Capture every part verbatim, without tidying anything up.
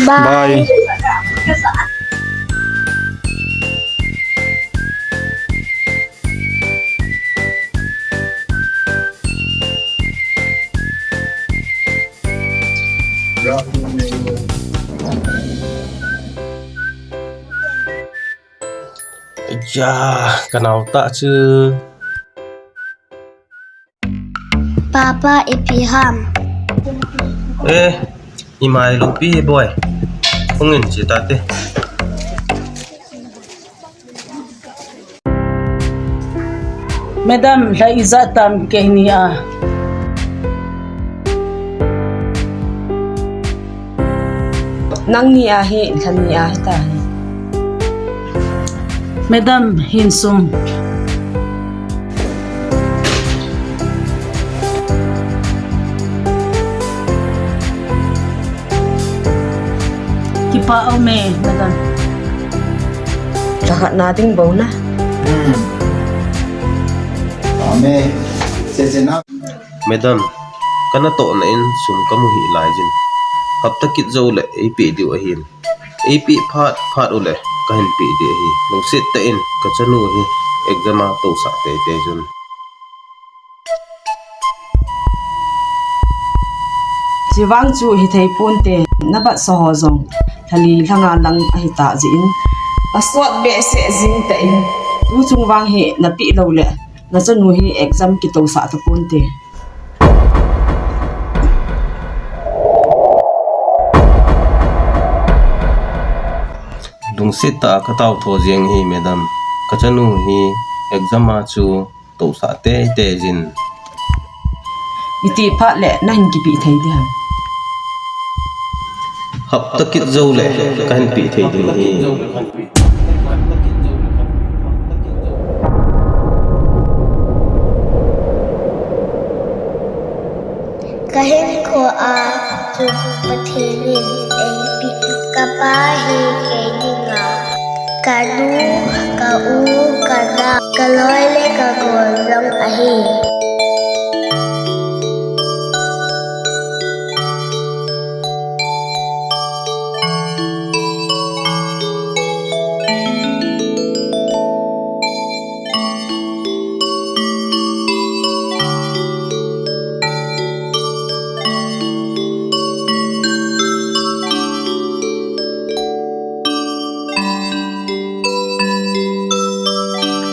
Bye. Ja, ka nao ta chu. Papa, ipi ham? Eh, i mai lo pi boy. Hung in chi ta te. Madam, lha ijat tam kei ni a. Nang ni ahi, lha ni ahi ta hi. Madam, hin sum. Kipa um e, madam. Lha khat na ding bou na. Hmm. Ame, che che na. Madam, ka natohna in sum ka mu hih lai jin. Hapta kit jou le eipe diu ahin. Eipe phat phat u le ka hin pe ding ahi. Lungset tah in ka chanu hi exam a tousah teitei jun. Chivang chu hithei ponte, na bat sa ho jong lha li lha nga lang ahi ta jeh in. Asot behseh jing tah in, tu chung vang hi na pe lou le, na chanu hi exam kitousah ta ponte. Lungset tah a ka tao tho jeng hi, madam. Ka chanu hi exam a chu tousah teitei jin. Iti phat le na hin kipe thei ding ham? Hapta kit jou le ka hin pe thei ding hi. Ka hinkho a chu Pathen in eipeh, ka pa hi kei dinga ka nu, ka u, ka nao, ka loi le ka gol jong ahi.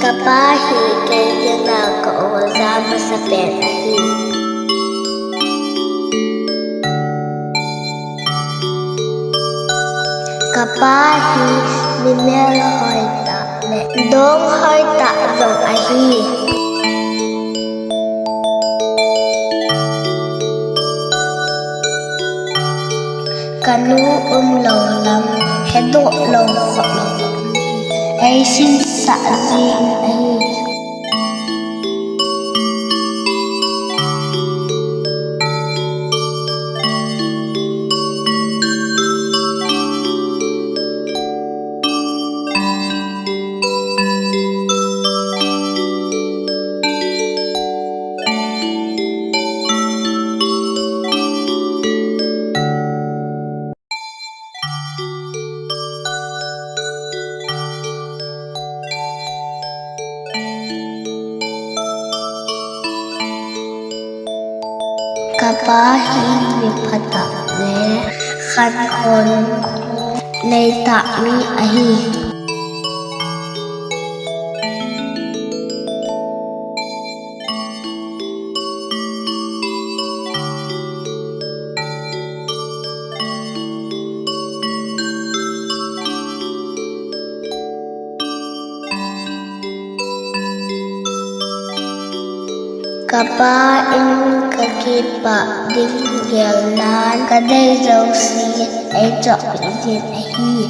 Ka pa hi kei dinga ka oja masapen ahi. Ka pa hi mi melhoi tah le dong hoi tah jong ahi. Ka nu umlou lam hedoh lou khoh lou. Ei simsah jing ahi. Ka pa hi mi phatah le khankho nei tah mi ahi. Ka pa in Ka kipah ding gel nan, ka dei jouse eichohpeh jin ahi.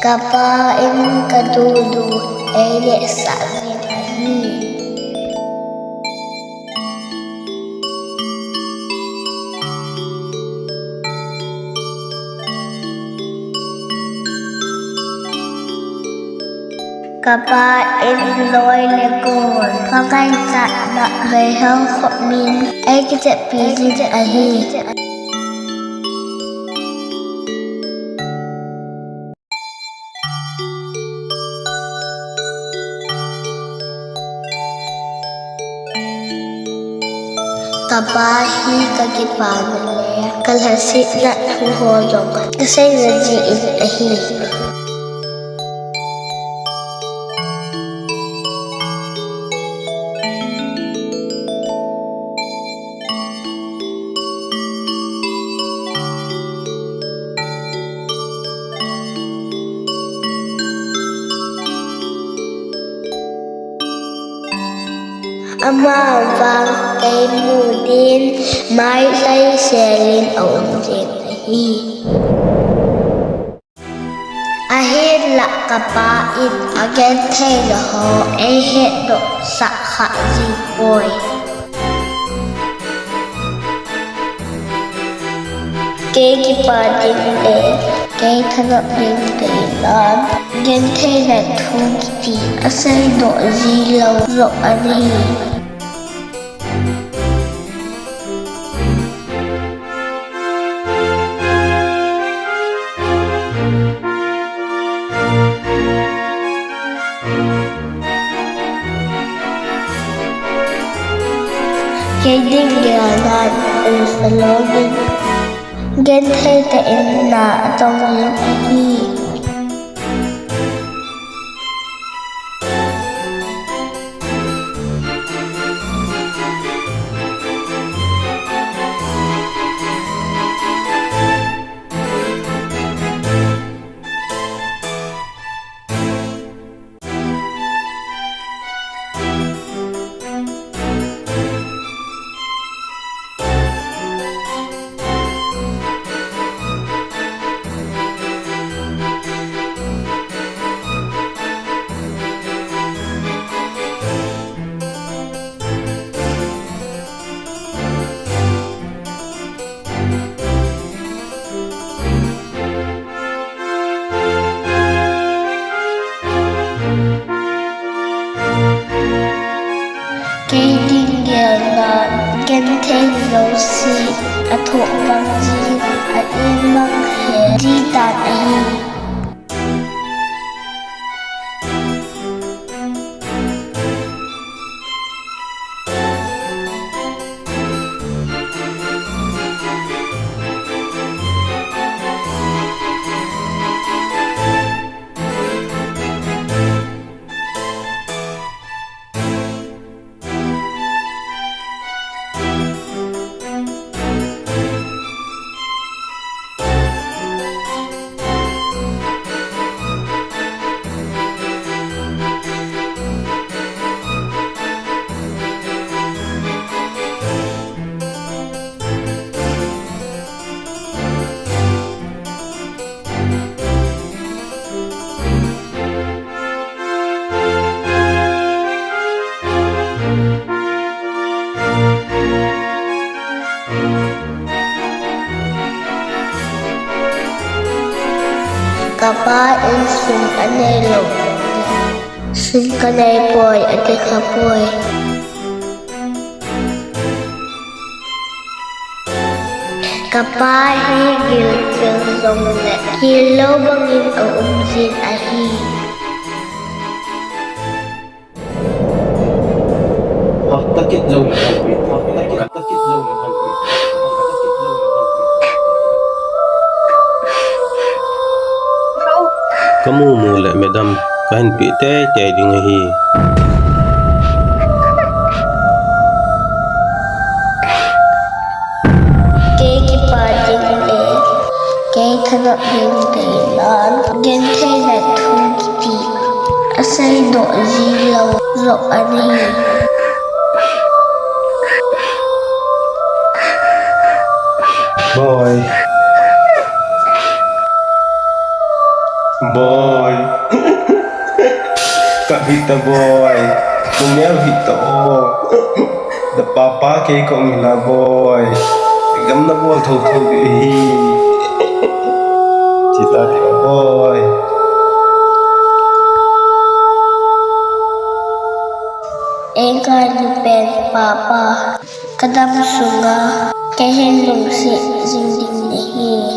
Ka pa in ka dudu eineh sah jin ahi. Ka pa in loi le gol, ka ngaichatna beihel khop min eikichehpi jin ahi. Ka pa hi ka kipana le ka lhasetna thu ho jong ka seina jin ahi. Ama vang kei mu din mai lhai selin aum jing ahi. Ahinlah ka pa in agenthei lou ho eihetdoh sah kha jipoi. Kei kipah ding le kei thanop ding kei nan, gentheina thu kiti aseidoh ji lou joh ahi. Kei ding gel nan, in salou ding. Genthei tah in na atong jin ahi. Kei ding gel nan, genthei jouse athoh bang jin, a-in bang he ji tan ahi. Ka pa in sum anei lou. Sum ka nei poi, ati kha poi. Ka pa hi gilkel jongle gil lou bangin aum jin ahi. Ka mu mu le madam, ka hin pe tei tei ding ahi. Thanop ding teinan, genthei le thu kiti asei doh ji lou joh ana hi. Boi. Boi. Kap hih ta boi. Nung neo hih ta o. Na papa kei kong hila boi. Exam na bol thotho ding ahi. Chita ding boi. Ei gari pen papa. Ka dam sunga kei hin lungset jing ding nahi.